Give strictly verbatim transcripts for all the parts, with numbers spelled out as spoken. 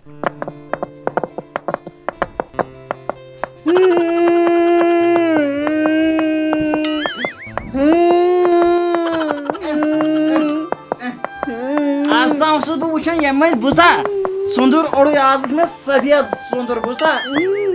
آز تام اوسُس بہٕ وٕچھان ییٚمہِ مٔنٛزۍ بوٗزتھا ژٔنٛدٕر اوٚڑُے، آز وٕچھ مےٚ سفید ژٔنٛدٕر بوٗزتھا۔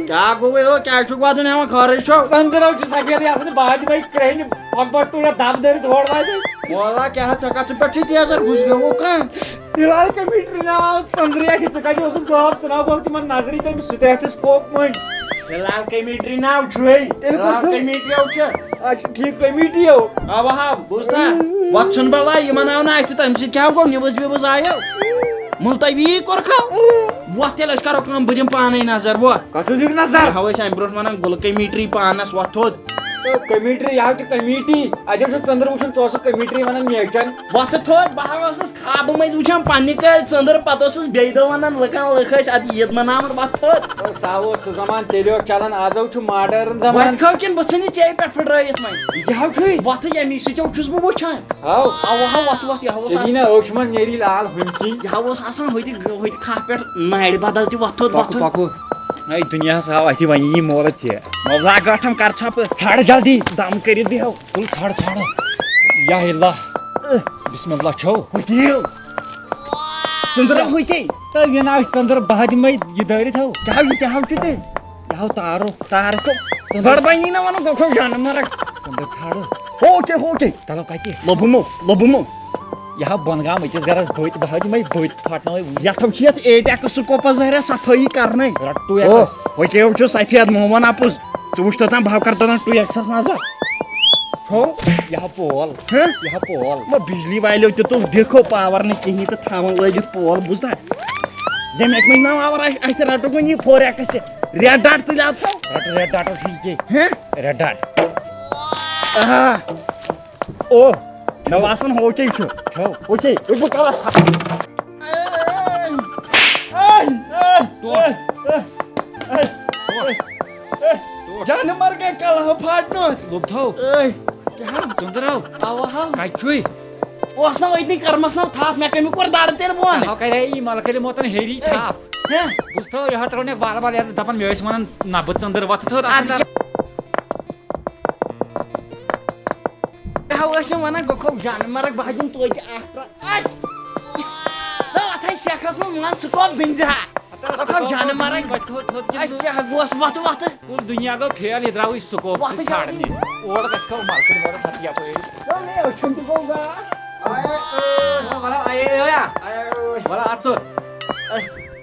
کیٛاہ گوٚوُے ہو، کیٛازِ چھُکھ وَدُن ہٮ۪وان، خٲرٕے چھو؟ ژٔنٛدٕر ہو چھُ سفیدٕے آسان، بہٕ ہا دِمے کرٛہنہِ اکھ بس تُلِتھ دَب دٲرِتھ ہورٕ واتہِ۔ مولا کیٛاہ ہا، ژےٚ کَتھ چھُ پٮ۪ٹھ چھُے تیزر، بوٗزمو کانٛہہ؟ فی الحال کٔمِٹری ناو ژٔنٛدرٕے اَتھِ، ژٕ کَتہِ اوسُکھ غٲب، ژٕ ناو گوٚو تِمن نظرٕے تٔمِس سُہ تہِ اَتھِ سکوپ مٔنٛزۍ۔ فی الحال کٔمِٹری ناو چھُے۔ تیٚلہِ فی الحال کُس؟ کٔمِٹری چھُ۔ اچھا، ٹھیٖک، کٔمِٹی ہو۔ اوا ہا، بوٗزتھا؟ وۄتھ ژھُن بلاے، یِمن آو نہٕ اَتھِ، تَمہِ سۭتۍ کیٛاہ گوٚو؟ نِوٕز وِوٕز آیو؟ مُلتوی کوٚرکھا؟ وۄتھ تیٚلہِ أسۍ کرو کٲم، بہٕ دِمہٕ پانے نظر، وۄتھ۔ کَتھ حظ دِکھ نظر؟ یہِ ہاو أسۍ اَمہِ برونٛٹھ وَنان، گُلہٕ کٔمِٹری پانس، وۄتھ تھوٚد۔ تہٕ کٔمِٹری، یہِ ہاو چھِ کٔمِٹی۔ اَتہِ حظ چھُ ژٔنٛدٕر وٕچھُن، ژٕ اوسُکھ کٔمِٹری وَنان میچن۔ وۄتھ تھوٚد، بہٕ ہا اوسُس خوابہٕ مٔنٛزۍ وٕچھان پننہِ کالہِ ژٔنٛدٕر، پتہٕ اوسُس بیٚیہِ دۄہ ونان لُکن، لُکھ ٲسۍ اتہِ عید مناوان، وۄتھ تھوٚد۔ او، سُہ ہا اوس سُہ زمان، تیٚلہِ اوس چلان، آز حظ چھُ ماڈٲرٕن زمان۔ وۄتھ کھو کِنہٕ بہٕ ژھٕنہٕ ژےٚ پٮ۪ٹھ پھٕٹرٲیِتھ وۄنۍ؟ یہِ ہاو چھُے۔ وۄتھٕ، ییٚمی سۭتۍ چھُس بہٕ وٕچھان۔ ہاو۔ اوا ہا، وۄتھ وۄتھ، یہِ ہا اوس سیٚدی آسان۔ نہ أچھ منٛز نیری لال ہُمکی۔ یہِ ہا اوس آسان ہوٚتہِ، ہوٚتہِ کھاہ پٮ۪ٹھ نارِ بدل تہِ وۄتھ تھوٚد، پکو، وۄتھ تھوٚد۔ پکو۔ ہے، دُنیاہس آو اَتھِ وۄنۍ یی مولہٕ ژےٚ۔ مولہٕ گاٹھم کر ژھۄپہٕ۔ ژھانٛڈ جلدی۔ دم کٔرِتھ بیٚہو۔ تُل ژھانٛڈ، ژھانٛڈ۔ یا اللہ۔ بسم اللہ چھو۔ ہوٚتہِ یِیِو۔ ژٔنٛدٕر ہوٚتہِ۔ تہٕ یہِ نہ آسہِ ژٔنٛدٕر بہٕ دِمے یہِ دٲرِتھ ہو۔ کیٛاہ ہو یہِ، کیٛاہ ہو چھُ تیٚلہِ؟ یہِ ہو تارُک۔ تارُک۔ ژٔنٛدٕر۔ گۄڈٕ بنی نہ ونُن گۄکھو جانہٕ مرگ۔ ژٔنٛدٕر ژھانٛڈو۔ ہوکے، ہوکے۔ تلو کتہِ؟ لوٚبُمو، لوٚبُمو۔ یہِ ہا بۄنہٕ گام أکِس گرس بٔتۍ، بہٕ ہا دِمے بٔتۍ پھٹناوے۔ یتھ ہا چھِ یتھ ایٹیکس سکوپس ظٲہرہ صفٲیی کرنے۔ رٹو او، یتس۔ ہوکے ہو چھُ سفید، مو ون اپُز۔ ژٕ وٕچھ توٚتام بہٕ ہا کرٕ توٚتام ٹُو ایکسس نظر۔ چھو؟ یہِ ہا پول۔ ہہ؟ یہِ ہا پول۔ مہ بجلی والیو تہِ تُل دیکھو پاور نہٕ کِہیٖنۍ تہٕ تھاوان لٲگِتھ پول، بوٗزتھا؟ ییٚمہِ اکہِ منٛز ناو آور اَسہِ، اَسہِ رٹو وۄنۍ یہِ فور ایکس تہِ۔ ریڈ ڈاٹ تُلۍ اَتھ سا۔ رٹ ریڈ ڈاٹو ٹھیٖک کہِ۔ ہہ؟ Red dot. آہا۔ او، مےٚ باسان ہوکے چھُ۔ چھو؟ ہوکے۔ ہے، بہٕ کَلَس تھاوٕ۔ ٹوٹھ۔ ٹوٹھ۔ جانہٕ مرگے کَلہٕ ہا پھاٹنوتھ۔ لوٚب تھو۔ اے، کیٛاہ؟ ژٔنٛدٕر ہو۔ اَوا ہا۔ کَتہِ چھُے؟ اوس نہ وٲتنٕے کٔرمَس نہ تھپھ، مےٚ کَمہِ کوٚر دَرٕ تیٚلہِ بۄن؟ ہاو کَرے یی مَلہٕ کٔرِتھ موتَن ہیٚری اے۔ تھپھ۔ ہہ؟ بوٗزتھو، یہِ ہا ترٛوونَکھ بال بال یَتھ دَپان مےٚ ٲسۍ وَنان نہ بہٕ ژٔنٛدٕر وۄتھٕ تھوٚد اَدٕ آسان۔ کیٛاہ؟ ہاو ٲسِم ونان، گوٚو کھو جانہٕ مرگ، بہٕ ہا دِمہٕ توتہِ اکھ ترٛ-، اَے! نہ، اتھ ہے سیکھس منٛز مان سُہ کۄپ دٕنۍ زِ ہا۔ ہتا گوٚو کھو سُہ جانہٕ کۄپ مرگ۔ بچہِ تھوٚد تھوٚد کِنہٕ اَے، ژٕ؟ کیٛاہ گوس وتھٕ وتھٕ؟ کُس دُنیا گوٚو فیل، یہِ درٛاوٕے سُہ کۄپ وتھٕ سۭتۍ جلدی۔ ژھانٛڈنہِ۔ اور گژھِ کھو ملکہٕ، اور ہتھ یپٲرۍ۔ نہ، مےٚ أچھن تہِ گوٚو گاش۔ آے، آے۔ وَلہٕ، آے، آے، آے۔ آے، آے۔ وَلہٕ، اَژھ ژٕ۔ آے۔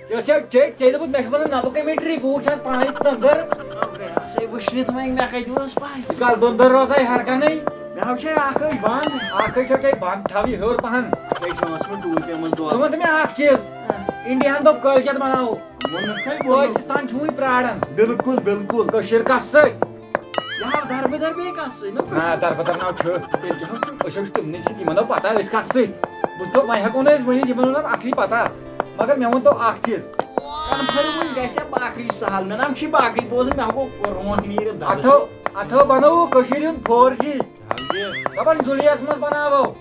ژےٚ ٲسیا چے-، ژےٚ دوٚپُتھ مےٚ چھُ وَنان نَبہٕ کٔمِٹری، بہٕ وٕچھ آز پانَے ژٔنٛدٕر۔ ہے، سُہ ہے وٕچھ نہٕ تِمَے، مےٚ کَتہِ اوس پَے؟ یہِ کَل دۄن دۄن روزَے ہر کَنٕے۔ مےٚ ہا وٕچھے اَکھ أچھ بنٛد۔ اَکھ أچھ چھو تۄہہِ بنٛد، تھاو یہِ ہیوٚر پَہَن۔ اَکھ أچھ چھِ ٲسمٕژ ٹوٗپۍ پیٚمٕژ دۄن۔ ژٕ وَن تہٕ مےٚ اَکھ چیٖز، ہاں۔ اِنڈیاہَن دوٚپ کٲلۍ کٮ۪تھ بَناوو۔ ووٚنُکھ ہے، ووٚنُکھ۔ پٲکِستان چھُوٕے پرٛاران۔ بِلکُل، بِلکُل۔ کٔشیٖر کَس سۭتۍ؟ یہِ ہاو دربٕدر بیٚیہِ کَس سۭتۍ؟ نہ، نہ، کٲشُر۔ دربٕدر ناو چھُ۔ تیٚلہِ کیٛاہ چھُ؟ أسۍ حظ چھِ تِمنٕے سۭتۍ، یِمن دۄہ پتہ أسۍ کَس سۭتۍ۔ بوٗزتھو، وۄنۍ ہٮ۪کو نہٕ أسۍ ؤنِتھ، یِمن وَنو اَصلی پتہ۔ مگر مےٚ ؤنۍ تو اَکھ چیٖز۔ کنفرم وۄنۍ گژھِ ہا باقٕے سہل۔ مےٚ نام چھُے باقٕے بوزُن، مےٚ ہا گوٚو رونٛٹھ نیٖرِتھ دَبَس۔ اَتھو، اَتھو بَنووُ کٔشیٖرِ ہُنٛد فور جی۔ دَپان جُلیَس منٛز بَناوو۔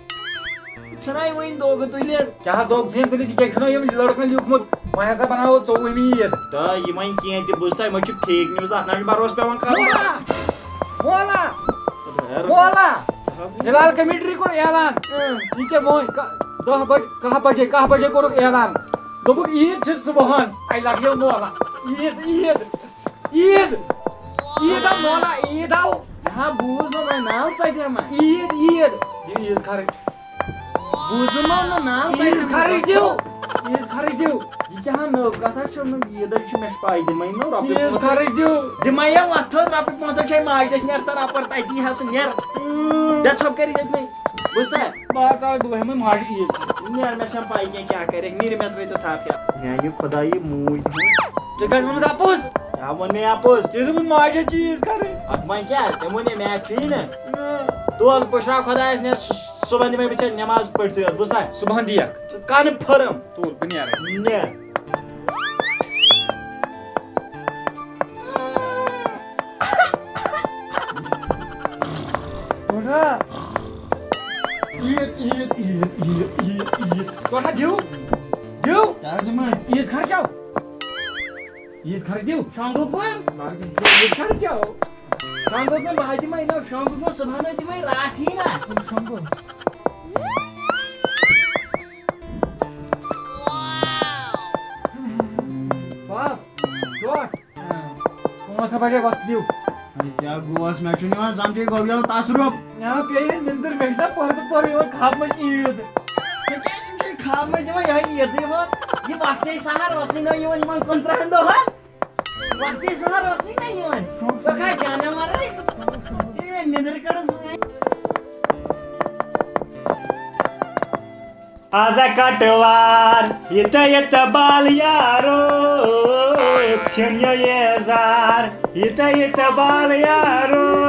ژھٕناے وۄنۍ دوگہٕ تُلِتھ۔ کیٛاہ دوگہٕ ژھٕنِتھ تُلِتھ؟ یہِ کیٛاہ چھُنہ ییٚمِس لٔڑکَن لیوٗکھمُت؟ وۄنۍ ہسا بَناوو ژوٚوُہمہِ عیٖد۔ تہٕ یہِ وۄنۍ کینٛہہ تہِ بوٗزتھا، یِمَے چھِ fake news، اَتھ نہ چھُ بَروسہٕ پٮ۪وان کَرُن۔ مولا! مولا! مولا! ہِلال کمیٹری کوٚر اعلان۔ اۭں۔ یہِ کیٛاہ وۄنۍ؟ کہ-، دَہ بج-، کاہ بجے، کاہ بجے کوٚرُکھ اعلان۔ دوٚپُکھ، عیٖد چھِ صُبحن۔ I love you مولا۔ عیٖد، عیٖد۔ عیٖد، عیٖد آو مولا، عیٖد آو۔ مےٚ ہا بوٗز نہٕ وۄنۍ ناو ژَٹہِ ما۔ عیٖد، عیٖد۔ دِیِو عیٖد خرٕچ۔ بوٗزُم نہٕ ناو ژَٹہِ عیٖد ما۔ خرٕچ دِیِو، عیٖد خرٕچ دِیِو۔ یہِ کیٛاہ ہا نٔو کَتھا چھِ؟ نہٕ عیٖدٕے چھِ مےٚ چھِ پَے، دِمَے نہٕ رۄپیہِ عیٖد پانٛژھ ہَتھ۔ خرٕچ دِیِو۔ دِمَے یا وۄتھٕ تھوٚد، رۄپیہِ پانٛژھ ہَتھ چھَے ماجہِ اَتھِ، نیر تَر اَپَر تَتی ہا سُہ نیر۔ اۭں۔ بیٚہہ ژھۄپ کٔرِتھ ییٚتہِ نٕے۔ بوٗزتھا؟ بہٕ ہسا آے، بہٕ ہٮ۪مہٕ ماجہِ عیٖد۔ نیر، مےٚ چھَنہٕ پَے کینٛہہ کیٛاہ کَرٮ۪کھ، نیٖرِ مےٚ ترٛٲوِتھ تھپھ یا۔ میٛانہِ خۄدایہِ موٗدۍ ہُنٛد۔ ژےٚ کَتہِ ووٚنُتھ اَپُز؟ کیٛاہ ووٚن مےٚ اَپُز؟ ژےٚ دوٚپُتھ ماجہِ ہَتہِ چھِ عیٖد کَرٕنۍ۔ اَدٕ وۄنۍ کیٛاہ؟ ژےٚ ووٚنے مےٚ اَتہِ چھُیی نہٕ۔ اۭں۔ تُل پُشراو خۄدایَس، نیر، صُ-، صُبحن دِمَے بہٕ ژےٚ نٮ۪ماز پٔرۍتھٕے یوت، بوٗزتھا؟ صُبحن دِیَکھ۔ Confirm۔ تُل، بہٕ نیرٕ۔ نیر۔ کوٹھا۔ عیٖد، عیٖد، عیٖد، عیٖد، عیٖد، عیٖد۔ کوٹھا دِیِو۔ دِیِو۔ کیٛاہ دِمے؟ عیٖد خرچاو۔ ییٖژ خرٕچ دِیِو۔ شۄنٛگُک وۄنۍ؟ لۄکٹِس دِیِو، ییٚتہِ خرٕچ کیٛاہ ہو؟ شۄنٛگُک وۄنۍ، بہٕ ہا دِمَے نہ، شۄنٛگُک وۄنۍ صُبحَن حظ دِمَے راتھ یی نہ۔ شۄنٛگُن۔ بَب، ٹوٹھ۔ پانٛژھ بجے وقت دِیِو۔ ہے، کیٛاہ گوس؟ مےٚ چھُنہٕ یِوان سمجھے، گوٚو یَوٕ تصرُف۔ مےٚ ہا پیٚیہِ نہٕ نِندٕر، مےٚ چھُنہ پٔرتہٕ پٔر یِوان، خاب منٛز چھِ عیٖد۔ ژےٚ کیٛازِ چھُے خاب منٛز یِوان یِہوٚے عیٖدٕے یوت؟ یہِ وقتَے سحر اوسُے نہ یِوان یِمَن کُنترٛہَن دۄہَن۔ وقتَے سحر اوسُے نہ یِوان۔ ژٕ کھا جاناوارَے؟ ژےٚ مےٚ نِندٕر کٔڑٕتھ۔ آزا کٹوار، یتہ یتہ بال یارو، کھیون یو یزار، یتہ یتہ بال یارو۔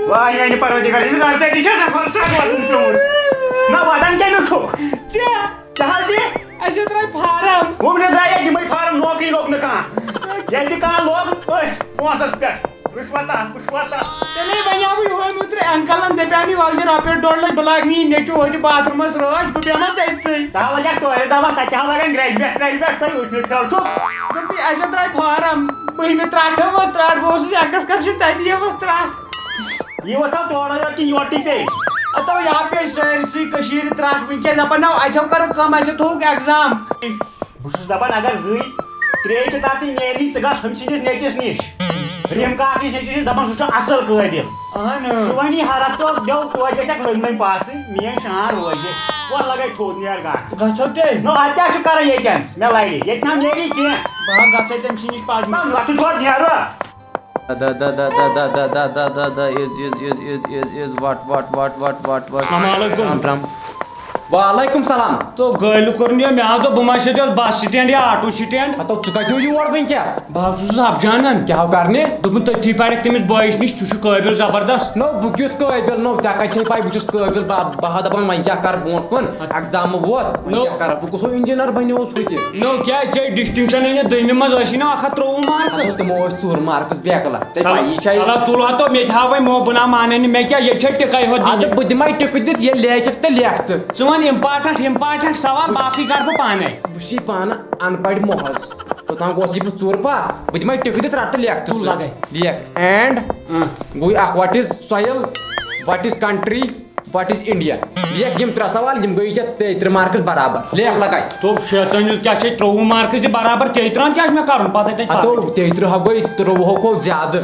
واہ، یعنی پروردگار، ییٚمِس اَرژَتجی چھِ سفر سفر پیوٚمُت۔ نہ، وَدان کَمیُک چھُکھ؟ ژےٚ؟ ژےٚ حظ یہِ؟ اَسہِ حظ ترٛایہِ فارم۔ وُمنہِ درٛایہِ ییٚتہِ یِمَے فارم، نوکری لوٚگ نہٕ کانٛہہ۔ ییٚلہِ تہِ کانٛہہ لوٚگ، أتھۍ پونٛسَس پٮ۪ٹھ۔ رُشوَتا، رُشوَتا۔ تیٚلے وَنیٛاوُے ہُمۍ اوترٕ انکلن، دَپیٛاونٕے، وَلہٕ دِ رۄپیَس ڈۄڈ لَچھ، بہٕ لاگہٕ میٛٲنۍ نیٚچوٗ ہوٚتہِ باتھ روٗمَس رٲچھ، بہٕ بیٚہمَس تٔتھۍ سۭتۍ۔ ژٕ ہا لَگَکھ تورے دَپَس، تَتہِ ہا لَگَن گرٛیجویٹ، گرٛیجویٹ، تُہۍ وٕچھِو کھیل چھُکھ۔ دوٚپُے، اَسہِ ہا درٛاے فارم، بٔہمہِ ترٛٹھ ہا وۄنۍ ترٛٹھ، بہٕ اوسُس ایٚکٕسکرشن تَتہِ یِوان ترٛٹھ۔ یہِ وۄتھو تورے یوت کِنہٕ یورٕ تہِ پیٚیہِ؟ ہتو، یہِ ہا پیٚیہِ سٲرسٕے کٔشیٖرِ ترٛٹھ وٕنکیٚن، دَپان، نہ، اَسہِ ہا کَرُن کٲم، اَسہِ ہا تھوٚوُکھ ایٚگزام۔ بہٕ چھُس دَپان، اگر زٕے ترٛےٚ کِتاب تہِ نیرنی، ژٕ گژھ ہُمۍ سٕنٛدِس نیٚچوِس نِش۔ رِم کاکِس نیٚچوِس نِش، دَپان، سُہ چھُ اَصٕل قٲبِل۔ اَہَن، اۭں۔ سُہ وَنی، ہرَتھ ژٕ دٮ۪و، توتہِ گژھکھ لٔنٛگۍ لٔنٛگۍ پاسٕے، میٛٲنۍ شان روزِ۔ وَلہٕ لَگَے تھوٚد، نیر گژھ۔ گژھو تیٚلہِ۔ نو، اَتہِ کیٛاہ چھُ کَران ییٚتٮ۪ن؟ مےٚ لَرِ۔ ییٚتہِ نہ نیری کینٛہہ۔ بہٕ ہا گژھے تٔمۍ سٕے نِش پَرنہِ۔ نہ، نہ، ژٕ چھُکھ نیرُن۔ دا، دا، دا، دا، is, is, is, is, is, is, what, what, what, what, what, what? السلام علیکم۔ رام، رام۔ وعلیکم سلام۔ تو گٲلۍ کوٚر مےٚ، مےٚ ہا دوٚپ بہٕ ما چھُس یَتھ بس سٹینڈ یا آٹو سٹینڈ۔ ہتو، ژٕ کتہِ ہو یور وٕنکیٚس؟ بہٕ حظ چھُس حفجانن۔ کیٛاہ ہو کرنہِ؟ دوٚپُن تٔتھی پرکھ تٔمِس بٲیِس نِش، سُہ چھُ قٲبِل زبردست۔ نو، بہٕ کیُتھ قٲبِل؟ نو، ژےٚ کتہِ چھے پاے بہٕ چھُس قٲبِل؟ بہٕ، بہٕ ہا دپان وۄنۍ کیٛاہ کرٕ برونٛٹھ کُن؟ ایگزام ووت، وۄنۍ نو۔ کیٛاہ کرٕ؟ بہٕ کُس ہو انجینئر بنیووُس ہُتہِ؟ نو، کیٛازِ ژےٚ ڈسٹنکشن أنِتھ دٔہمہِ منٛز ٲسی نہ اکھ ہتھ ترٛۆوُہ مارکس؟ ہتو، تِمو ٲسۍ ژور مارکس بیکلا۔ ژےٚ پَیی چھے۔ تَلہ تُل ہا تو، مےٚ تہِ ہاو وۄنۍ مو بہٕ نا مانَے نہٕ، مےٚ کیٛاہ، ییٚتہِ چھے ٹِکَے ہوت اَدٕ دِنہِ۔ بہٕ دِمَے ٹِکہٕ دِتھ، ییٚلہِ لیکھکھ تہٕ لیکھ تہٕ۔ ژٕ وَن important important سوال، باقٕے کَرٕ بہٕ پانَے۔ بہٕ چھُسے پانہٕ اَن پَڑھ محض، توٚتام گوس یہِ بہٕ ژوٗر پاس، بہٕ دِمَے ٹِکہٕ دِتھ، رَٹ تہٕ لیکھ تہٕ تُل ژٕ۔ لَگَے۔ لیکھ۔ And اۭں۔ گوٚو اَکھ، what is soil, what is country, What is India؟ لیکھ یِم ترٛےٚ سوال، یِم گٔیی ژےٚ تیٚیہِ ترٛہ مارکس برابر۔ لیکھ لگاے۔ تو شیطٲنِس کیٛاہ چھے ترٛۆوُہ مارکس تہِ برابر، تیٚیہِ ترٛہن کیٛاہ چھُ مےٚ کرُن؟ پتہٕ تتہِ ہتو، پتہٕ۔ تیٚیہِ ترٛہ ہا گوٚو، ترٛۆوُہو کھۄتہٕ زیادٕ۔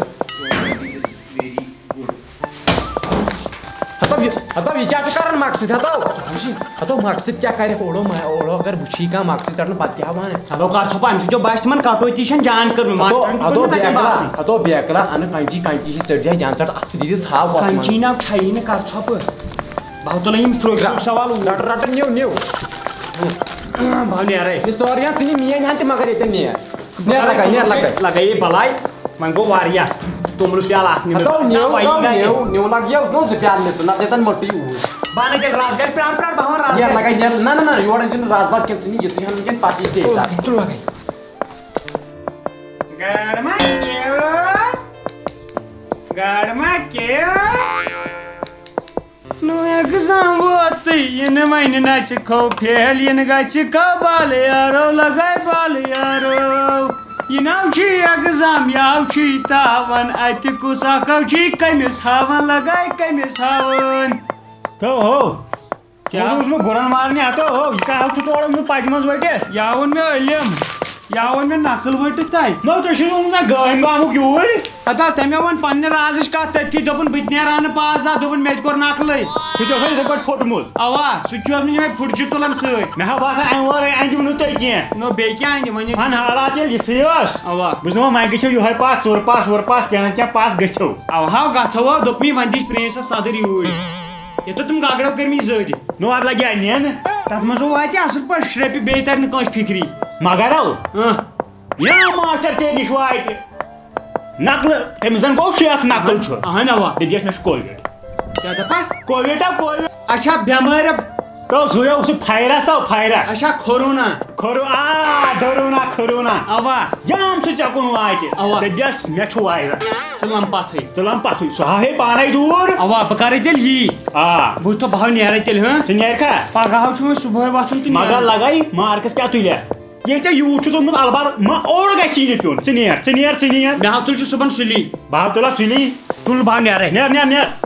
ہتو یہِ، ہتو یہِ کیٛاہ چھُ کران مقصد؟ ہتو، ہتو مقصد کیٛاہ کرِ؟ اوڑو ما-، اوڑو اگر وٕچھی کانٛہہ مقصد ژٹنہٕ، پتہٕ کیٛاہ ونہِ؟ چلو کر ژھۄپہٕ، امہِ سۭتۍ چھو باسہِ تِمن کٹوتی چھن جان کٔرمٕژ، ہتو، ماسٹرن تہِ ہتو کوٚر نہٕ تتہِ بیکلا، باسٕے۔ ہتو بیکلا، انہٕ کنچی، کنچی چھِ ژٔٹۍ جاے جان ژٹ، اتھ سۭتۍ دِتھ تھاو کتھ منٛز۔ کنچی نہ چھیی نہٕ، کر ژھۄپہٕ۔ بہٕ ہا تُلہٕ یِم سرٛوگۍ سرٛوگۍ سوال اوٗرۍ۔ رٹہٕ، رٹہٕ، نِو، نِو۔ بہٕ ہا نیرے۔ یہِ سورُے ہن ژٕ نہِ میٲنۍ ہن تہِ، مگر ییٚتٮ۪ن نیر۔ نیر لگے، نیر لگے۔ لگے یہِ بلاے۔ وۄنۍ گوٚو واریاہ۔ توٚملہٕ پیالہٕ اکھ نِمہٕ۔ ہتو، نہ، نِو، وۄنۍ نو، لگے۔ نِو، نِو لگیو، نو زٕ پیالہٕ نِتہٕ، نہ دِتن مٔٹی اوٗرۍ۔ بہٕ ہا نہٕ تیٚلہِ رس گرِ پرٛار پرٛار، بہٕ ہاوان رس نیر گرِ۔ لگے، نیر، نہ، نہ، نہ، یورٕ أنۍ زِ نہٕ رس بس کینٛہہ، ژٕ نہِ یِژٕے ہن وٕنکیٚن پتہٕ یہِ پیٚیہِ سا۔ تو، تو لگے۔ گاڈ ما کیو، گاڈ ما کیو۔ نو ایگزام ووتٕے، یِنہٕ وۄنۍ نہ چھِ کھو فیل، یِنہٕ گژھِ کھو بال یارو، لگاے بال یارو۔ یہِ ناو چھُ ایگزام، یہِ ہاو چھُ یہِ تاوان، اَتہِ کُس اکھ ہاو چھُ یہِ کٔمِس ہاوان، لگاے کٔمِس ہاوان۔ تو ہو۔ کیٛاہ؟ اوسُس بہٕ گُرن مارنہِ ہتو، ہو، یہِ کیٛاہ چھُ تورٕ اوٚنمُت پٹہِ منٛز ؤٹِتھ؟ یا ووٚن مےٚ علم، یا ووٚن مےٚ نقل ؤٹِتھ تۄہہِ۔ نو، تُہۍ چھِو اوٚنمُت نا گٲمۍ گامُک یوٗرۍ؟ ہتا، تٔمۍ ووٚن پننہِ رازٕچ کتھ، تٔتھی دوٚپُن، بہٕ تہِ نیرٕ ہا نہٕ پاس زانٛہہ، دوٚپُن، مےٚ تہِ کوٚر نقلٕے۔ سُہ تہِ اوس اِتھے پٲٹھۍ پھوٚٹمُت۔ اوا، سُہ تہِ چھُ اوسمُت یِمے پھُٹجہِ تُلان سۭتۍ۔ مےٚ ہا باسان، امہِ ورٲے اندِو نہٕ تُہۍ کینٛہہ۔ نو، بیٚیہِ کیٛاہ اندِ وۄنۍ؟ ہن حالات ییٚلہِ یِژھٕے ٲس۔ اوا۔ بہٕ چھُس دپان، وۄنۍ گٔژھِو یِہوے پاس، ژوٚر پاس، ووٚر پاس، کینٛہہ نتہٕ کینٛہہ پاس گٔژھِو۔ اوا، گژھو، دوٚپمَے وۄنۍ دِچ پرنسس صدٕر یوٗرۍ۔ ییٚتہِ تِم گگرو کٔرمٕتۍ زٔدۍ۔ نو، اتھ لگہِ ہا نِنٛد۔ تتھ منٛز واتہِ اصل پٲٹھۍ شرپہِ، بیٚیہِ ترِ نہٕ کٲنٛسہِ فکری۔ مگر او۔ اۭں۔ یا ماسٹر ژےٚ نِش واتہِ نقلہٕ، تٔمِس زن گوٚو شیخ نقل چھُ۔ اہن اوا۔ دٔپۍزٮ۪س مےٚ چھُ کووِڈ۔ کیٛاہ دپس؟ کووِڈ ہا کووِڈ۔ اچھا، بٮ۪مٲرۍ۔ تو سُے اوس سُہ فایرس، او فایرس۔ اچھا، کھورونا۔ کھرو-، آ، درونا، کھرونا۔ اوا۔ یام سُہ ژےٚ کُن واتہِ۔ اوا۔ دٔپۍزٮ۪س مےٚ چھُ وایرس۔ ژٕ لم پتھٕے۔ ژٕ لم پتھٕے، سُہ ہا ہے پانے دوٗر۔ اوا، بہٕ کرے تیٚلہِ یی۔ آ۔ بہٕ وٕچھتو، بہٕ ہا نیرے تیٚلہِ، ہاں؟ ژٕ نیرکھا؟ پگاہ ہا چھُ وۄنۍ صُبحٲے وۄتھُن تہٕ مگر نیرُن۔ لگے مارکس کیٛاہ تُلہِ؟ ییٚلہِ ژےٚ یوٗت چھُ دوٚپمُت البار، ما اوٚڑ گژھی نہٕ پیوٚن۔ ژٕ نیر، ژٕ نیر، ژٕ نیر۔ مےٚ ہا تُل چھُ صُبحن سُلی۔ بہٕ ہا تُلہٕ سُلی۔ تُل بہٕ ہا نیرے۔ نیر، نیر، نیر۔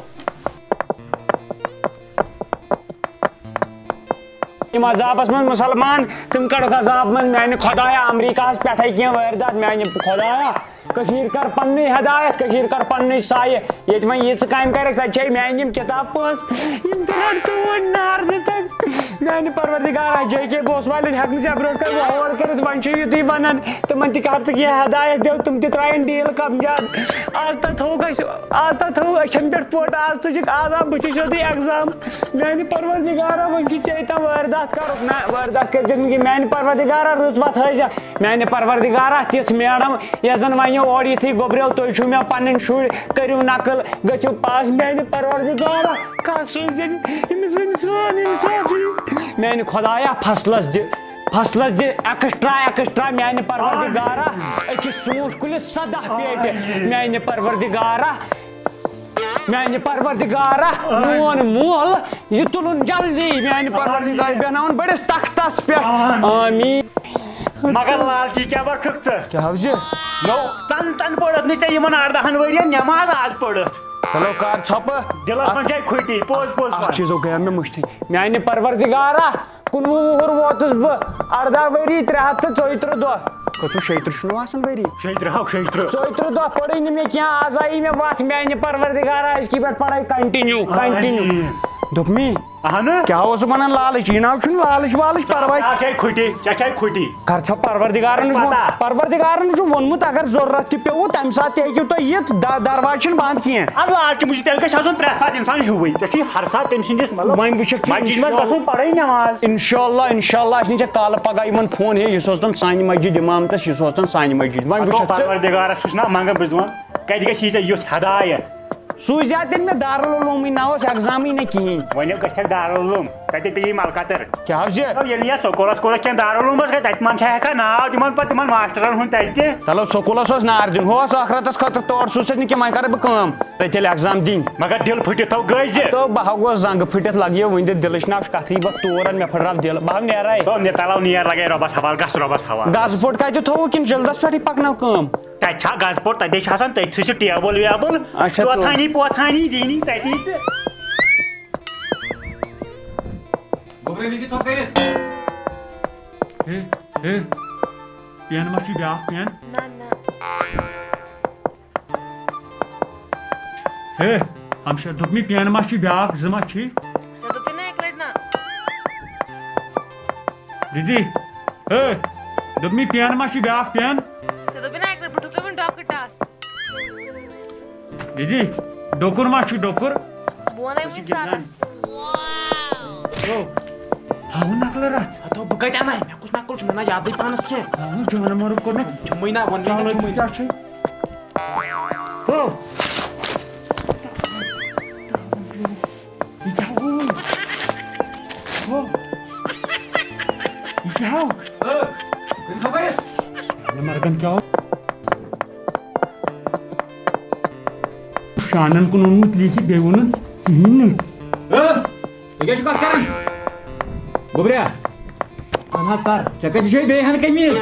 یِم عذابس منٛز مُسلمان، تِم کڑُکھ عذاب منٛز۔ میانہِ خۄدایا، امریکہس پٮ۪ٹھے کینٛہہ وٲرۍ داتھ۔ میانہِ خۄدایا، کٔشیٖر کر پننُے ہدایت، کٔشیٖر کر پننُے سایہِ۔ ییٚتہِ وۄنۍ یِژٕ کامہِ کَرَکھ، تَتہِ چھے میٛانہِ یِم کِتاب پانٛژھ، یِم تہِ رَٹہٕ تون نارنہٕ تَتہِ۔ میٛانہِ پروردگارا، جے کے بوس والٮ۪ن ہٮ۪کہٕ نہٕ ژےٚ برٛونٛٹھ کَنہِ وۄنۍ ہور کٔرِتھ، وۄنۍ چھُ یُتُے وَنان، تِمَن تہِ کَر ژٕ کینٛہہ ہدایت دِو، تِم تہِ ترٛاوَن ڈیٖل کَم زیادٕ۔ آز تہٕ تھوٚوُکھ اَسہِ، آز تہٕ تھوٚوُکھ أچھَن پٮ۪ٹھ پوٚٹ، آز تُجُکھ، آز آو بٕتھِ سیوٚدُے اٮ۪گزام۔ میٛانہِ پروردگارا، وۄنۍ چھُ ژےٚ تام وٲرۍ داتھ کَرُکھ نہ، وٲرۍ داتھ کٔرۍزٮ۪کھ نہٕ کینٛہہ۔ میٛانہِ پروردگارا، رٕژ وَتھ ہٲیزٮ۪کھ۔ میانہِ پروردگارا، تِژھ میڈم، یۄس زن ونیو اورٕ یِتھُے گوٚبریو، تُہۍ چھِو مےٚ پنٕنۍ شُرۍ، کٔرِو نقل، گٔژھِو پاس۔ میانہِ پروردگارا، کانٛہہ سوٗزِن أمِس انسان انصافی۔ میانہِ خۄدایا، فصلس دِ، فصلس دِ ایکسٹرا ایکسٹرا۔ میانہِ پروردگارا، أکِس ژوٗنٛٹھۍ کُلِس سداہ پیٹہِ۔ میانہِ پروردگارا، میانہِ پروردگارا، میون مول یہِ تُلُن جلدی۔ میانہِ پروردگار، بیٚہناوُن بٔڑِس تختس پٮ۪ٹھ۔ آمین۔ مگر لالچی کیٛاہ بَٹھُکھ ژٕ؟ کیٛاہ حظ چھِ؟ نو، تَن تَن پٔرِتھ نہٕ ژےٚ یِمن اَردَہَن ؤرِین نٮ۪ماز آز پٔرِتھ۔ چلو کر ژھۄپہٕ۔ دِلس منٛز چھے کھُٹی، پوٚز پوٚز اکھ وَن۔ چیٖزو گٔیو مےٚ مٔشتھٕے۔ میانہِ پروردگارا، کُنوُہ وُہُر ووتُس بہٕ، اَرداہ ؤری، ترٛےٚ ہَتھ تہٕ ژۄیہِ تٕرٛہ دۄہ۔ کٔژو؟ شیٚیہِ تٕرٛہ چھُنہٕ آسان ؤری۔ شیٚیہِ تٕرٛہ ہا، شیٚیہِ تٕرٛہ۔ ژۄیہِ تٕرٛہ دۄہ پٔرٕے نہٕ مےٚ کینٛہہ، آز آیی مےٚ وَتھ۔ میانہِ پروردگارا، أزکی پٮ۪ٹھ پَرے کنٹِنیو، کنٹِنیو۔ آمین۔ دوٚپمی؟ اہنہٕ۔ کیٛاہ اوسُکھ وَنان لالٕچ؟ یہِ ناو چھُنہٕ لالٕچ والٕچ پَرواے۔ ژےٚ چھے کھُٹی، ژےٚ چھے کھُٹی۔ کر ژھا پروردگارن چھُ ووٚن-، پتہ۔ پروردگارن چھُ ووٚنمُت، اگر ضروٗرت تہِ پیوٚوُ، تَمہِ ساتہٕ تہِ ہیٚکِو تُہۍ یِتھ، د-، دروازٕ چھِنہٕ بنٛد کینٛہہ۔ اَدٕ لالچہِ موٗجوٗب تیٚلہِ گژھِ آسُن پرٛٮ۪تھ ساتہٕ اِنسان ہیوٗوٕے۔ ژےٚ چھُے ہر ساتہٕ تٔمۍ سٕنٛدِس، مطلب، وۄنۍ وٕچھکھ ژٕ، مسجدِ منٛز گژھُن، پَرٕنۍ نٮ۪ماز۔ انشاءاللہ، انشاءاللہ آسہِ نہٕ ژےٚ کالہٕ پگاہ یِمن فون، ہے، یہِ سوزتن سانہِ مسجد اِمامتس، یہِ سوزتن سانہِ مسجد۔ وۄنۍ ہتو وٕچھکھ ژٕ۔ پروردگارس چھُس نا منٛگان، بہٕ چھُس دَپان، کتہِ گژھی ژےٚ یُتھ ہدایت؟ سوٗزِہا تٔمۍ مےٚ دارالعلومٕے، نہ اوس ایگزامٕے نہ کِہیٖنۍ۔ وۄنۍ گژھکھ دارالعلوم، تَتہِ پیٚیہِ ملکتر۔ کیٛاہ حظ یہِ؟ ییٚلہِ یَتھ سکوٗلَس کوٗرَکھ کینٛہہ دارالعلومَس گٔے، تَتہِ منٛز چھا ہٮ۪کان ناو تِمَن پَتہٕ تِمَن ماسٹرَن ہُنٛد تَتہِ تہِ؟ چلو، سکوٗلَس اوس نار دیُن، ہُہ اوس ٲخرَتَس خٲطرٕ تور سوٗزِتھ نہٕ کینٛہہ، وۄنۍ کَرٕ بہٕ کٲم، تَتہِ تیٚلہِ ایگزام دِنۍ۔ مگر دِل پھٕٹِتھ تھاو گٔے زِ۔ تو بہٕ ہا گوس زنٛگہٕ پھٕٹِتھ، لَگیو وٕنہِ تہِ دِلٕچ ناو کَتھٕے، بہٕ تور مےٚ پھٕٹراو دِل، بہٕ ہا نیرَے۔ تو نِتَلَو نیر لَگے رۄبَس حوالہٕ، گژھ رۄبَس حوالہٕ۔ گزٕ پھوٚٹ کَتہِ تھوٚوُکھ کِنہٕ جلدَس پٮ۪ٹھٕے پَکناو کٲم؟ تَتہِ چھا گزٕ پوٚٹ، تَتے چھِ آسان تٔتھۍ سۭتۍ چھِ ٹیبٕل ویبٕل، اچھا، تو- چوتھانی پوتھانی دِنی تَتی تہٕ۔ گوٚبرا، لیکھِتھ ژھۄپہٕ کٔرِتھ۔ ہے، ہے، پین ما چھُے بیٛاکھ پین؟ نہ، نہ۔ ہے، ہمشیر، دوٚپمَے پین ما چھُے بیٛاکھ، زٕ ما چھُے؟ ژےٚ دوٚپُے نہ اَکہِ لَٹہِ نہ۔ دیدی، ہے، دوٚپمَے پین ما چھُے بیٛاکھ پین؟ ژےٚ دوٚپُے نہ اَکہِ لَٹہِ، بہٕ ٹھُکے وۄنۍ ڈۄکہٕ ٹَس۔ دیدی، ڈوکُر ما چھُ ڈوکُر؟ بہٕ وَنَے وٕنہِ سَرَس۔ او، ہاوُن نقلہٕ رَژھ۔ ہتو، بہٕ کَتہِ اَنَے؟ مےٚ کُس نقل چھُ؟ مےٚ نہ یادٕے پانَس کینٛہہ۔ ہاوُن جانوَرُک کوٚر مےٚ۔ چھُمٕے نہ، وَن مےٚ نہ، چالو، چھُمٕے۔ کیٛاہ چھُے؟ او۔ یہِ کیٛاہ گوٚو؟ او۔ یہِ کیٛاہ گوٚو؟ یہِ مرگن کیٛاہ گوٚو؟ شانن کُن اوٚنمُت لیکھِتھ، بیٚیہِ ووٚنُن کِہیٖنۍ نہٕ۔ ہہ؟ تُہۍ کیٛاہ چھِو کَتھ کران؟ گوٚبریا۔ اہن حظ سر، ژےٚ کَتہِ چھے بیٚیہِ ہن قمیٖض؟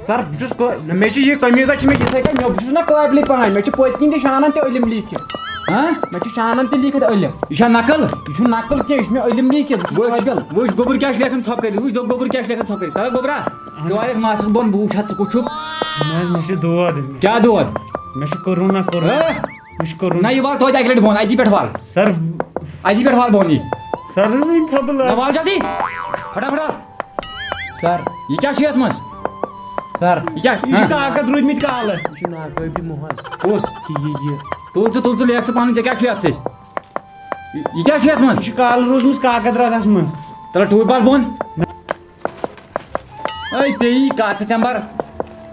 سر، بہٕ چھُس کو-، نہ، مےٚ چھِ یہِ قمیٖضہ چھِ مےٚ یِتھَے کٔنۍ، مےٚ، بہٕ چھُس نہ قٲبلٕے پہن، مےٚ چھِ پٔتۍ کِنۍ تہِ شانن تہِ علم لیٖکھِتھ۔ ہاں؟ مےٚ چھِ شانن تہِ لیٖکھِتھ علم۔ یہِ چھا نقل؟ یہِ چھُ نقل کینٛہہ، یہِ چھُ مےٚ علم لیٖکھِتھ، بہٕ چھُس وٕچھ، قٲبِل۔ وٕچھ، گوٚبُر کیٛاہ چھُ لیکھان ژھۄپہٕ کٔرِتھ، وٕچھ، گوٚبُر کیٛاہ چھُ لیکھان ژھۄپہٕ کٔرِتھ۔ تَوے گوٚبرا، ژٕ وایَکھ ماسَس بۄن، بہٕ وٕچھِ ہا ژٕ کُس چھُکھ۔ نہ حظ، مےٚ چھِ دود۔ کیٛاہ دود؟ مےٚ چھُ کورونا، کورونا۔ ہہ؟ مےٚ چھُ کورونا۔ نہ، یہِ وال توتہِ اَکہِ لَٹہِ بۄن، اَتی پٮ۪ٹھ وال۔ سر۔ اَتی پٮ۪ٹھ وال بۄن یہِ۔ سر، وٕنۍ تھاو بہٕ نہ، لٲ- وال جلدی۔ پھٹا پھٹا۔ سر، یہِ کیٛاہ چھُ یَتھ منٛز؟ سر، یہِ کیٛاہ؟ یہِ چھِ ہہ؟ کاکد روٗدمٕتۍ کالہٕ۔ یہِ چھُ ناقٲبلہِ محض۔ کُس؟ کہِ یہِ، یہِ۔ تُل ژٕ، تُل ژٕ، لیکھ ژٕ پَنُن، ژےٚ کیٛاہ چھُ یَتھ سۭتۍ؟ یہِ، یہِ کیٛاہ چھُ یَتھ منٛز؟ یہِ چھُ کالہٕ روٗدمٕژ کاکد رَٹَس منٛز۔ تَلہٕ ٹھوٗرۍ بَر بۄن۔ أے پیٚیی کَتھ ژٕ تَمہِ بَر۔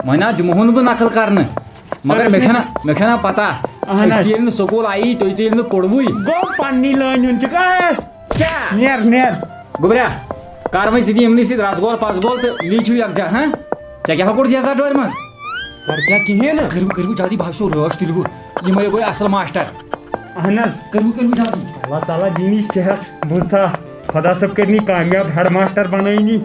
وۄنۍ نہ دِمہو نہٕ بہٕ نقل کرنہٕ۔ مگر مےٚ چھَنہ، مےٚ چھَنہ پتہ۔ اہن حظ۔ أسۍ تہِ ییٚلہِ نہٕ سکوٗل آیی، تُہۍ تہِ ییٚلہِ نہٕ پوٚروُے۔ گوٚو پننی لٲنہِ ہُنٛد چھُکھ، اے، کیٛاہ؟ نیر، نیر۔ گوٚبریا، کر وۄنۍ ژٕ تہِ یِمنٕے سۭتۍ رسگول پسگول تہٕ لیٖکھِو یکجا، ہاں؟ ژےٚ کیٛاہ ہا کوٚرُتھ یزار ڈورِ منٛز؟ سر، کیٛاہ کِہیٖنۍ نہٕ؟ کٔرِو، کٔرِو جلدی، بہٕ ہا چھُسو رٲچھ تُلِو۔ یِمے گوٚو اصل ماسٹر۔ اہن حظ۔ کٔرِو، کٔرِو جلدی۔ اللہ تعالیٰ دِنی صحت، بوٗزتھا؟ خۄدا صٲب کٔرِنی کامیاب، ہیڈ ماسٹر بنٲیِنی۔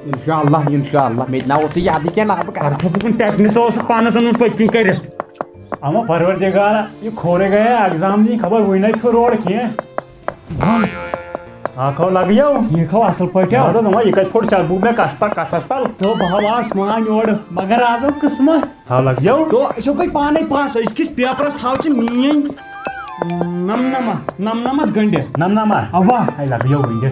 انشاءاللہ، انشاءاللہ۔ مےٚ تہِ نہ اوس یہِ یادٕے کینٛہہ، نہ بہٕ کَرٕ۔ اَتھ چھُ پَنُن ٹیکنِک اوس پانَس اوٚنمُت پٔتۍ کِنۍ کٔرِتھ۔ اما پروردگارا، یہِ کھورے گیا ایگزام دِنۍ، خبر وٕنۍ نَے پھیوٚو روڈ کینٛہہ۔ اکھ ہو لگیو۔ ٹھیٖک ہو، اصل پٲٹھۍ ہو۔ مےٚ دوٚپ، دوٚپمَے، یہِ کَتہِ پھوٚٹ؟ ژےٚ بوٗز مےٚ کَتھ پَتہٕ، کَتھَس تَل۔ تو بہٕ ہا آس وۄنۍ یورٕ، مگر آز آو قٕسمت۔ ہو لگیو۔ تو أسۍ ہو گٔے پانے پاس، أزکِس پیپرَس تھاو ژٕ میٛٲنۍ نَمنَمَتھ، نَمنَمَتھ گٔنٛڈِتھ۔ نَمنَمَتھ؟ اَوا۔ ہے لگیو وٕنہِ۔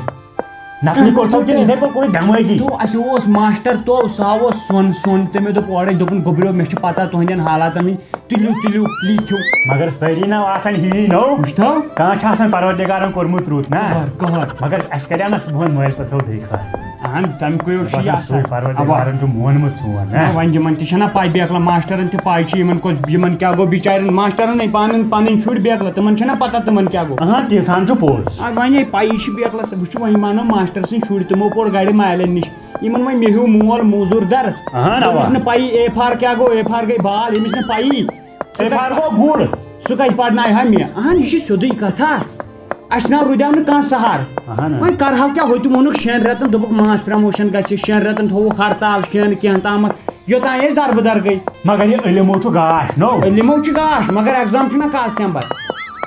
نقلی کوٚر سا کِنہٕ یِتھَے پٲٹھۍ کوٚرُے دٮ۪مٲغی؟ تو اَسہِ اوس ماسٹر تو، سُہ ہا اوس سۄن، سۄن۔ تٔمۍ دوٚپ اورَے، دوٚپُن، گوٚبریو، مےٚ چھِ پَتہ تُہٕنٛدٮ۪ن حالاتَن ہٕنٛدۍ۔ تُلِو، تُلِو، لیٖکھِو۔ مگر سٲری نہ آسان ہِوی نو۔ وٕچھتو۔ کانٛہہ چھُ آسان پروردگارن کوٚرمُت رُت، نہ؟ قہر، قہر۔ مگر اَسہِ کریٛاو نہ صُبحن مٲلۍ پٔتھرو دٔے خٲر۔ اہن، تَمہِ کُے اوس یہِ مےٚ باسان، آسان۔ سُے پروردگارن چھُ مونمُت سون، نہ؟ وۄنۍ یِمن تہِ چھَنہ پَے بیکلا، ماسٹرن تہِ پَے چھِ یِمن کۄس، یِمن کیٛاہ گوٚو بِچارٮ۪ن، ماسٹرن نَے پانہٕ پَنٕنۍ شُرۍ بیکلا، تِمن چھَنہ پَتہ تِمن کیٛاہ گوٚو۔ اہن، تیٖژہن چھُ پوٚز۔ آ، وۄنۍ یے پَیی چھِ بیکلا، وٕچھِو وۄنۍ مانو ماسٹر سٕنٛدۍ شُرۍ، تِمو پوٚر گرِ مالٮ۪ن نِش۔ یِمن وۄنۍ مےٚ ہیوٗ مول موزوٗر در۔ اہن، اوا۔ ییٚمِس نہٕ پَیی اے فار کیٛاہ گوٚو، اے فار گٔے بال، ییٚمِس نہٕ پَیی۔ اے فار گوٚو گُر۔ سُہ کَتہِ پَرنایہِ ہا مےٚ؟ اہن، یہِ چھِ سیوٚدُے کَتھا۔ اَسہِ نہ رُدیو نہٕ کانٛہہ سہار۔ اہن۔ وۄنۍ کَرہاو کیٛاہ؟ ہُتہِ ووٚنُکھ شٮ۪ن رٮ۪تَن، دوٚپُکھ ماس پرٛموشن گژھِ، شٮ۪ن رٮ۪تَن تھوٚوُکھ ہرتال، شٮ۪ن کینٛہہ تامَتھ، یوٚتام أسۍ دَربٕدَر گٔے۔ مگر یہِ علم چھُ گاش، نو؟ علمو چھُ گاش، مگر ایگزام چھُنہ کاز تَمہِ پَتہٕ۔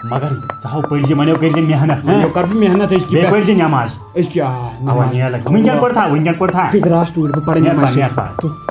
مگر ژٕ ہاو پٔرۍ زِ، وۄنۍ کَر بہٕ محنت، ہاں؟ وۄنۍ کَر بہٕ محنت أزکہِ بیٚیہِ پٮ۪ٹھ۔ پٔرۍ زِ نٮ۪ماز۔ أزکہِ، آ، اَوا، نٮ۪ماز۔ نیرٕ لَگہِ۔ وٕنکٮ۪ن پٔر تھا، وٕنکٮ۪ن پٔر تھا۔ ٹھیٖک، راست ٹوٗرۍ، بہٕ پَرٕ نیر نٮ۪ماز پَر، سۭتۍ۔ نیر پَر۔ تہٕ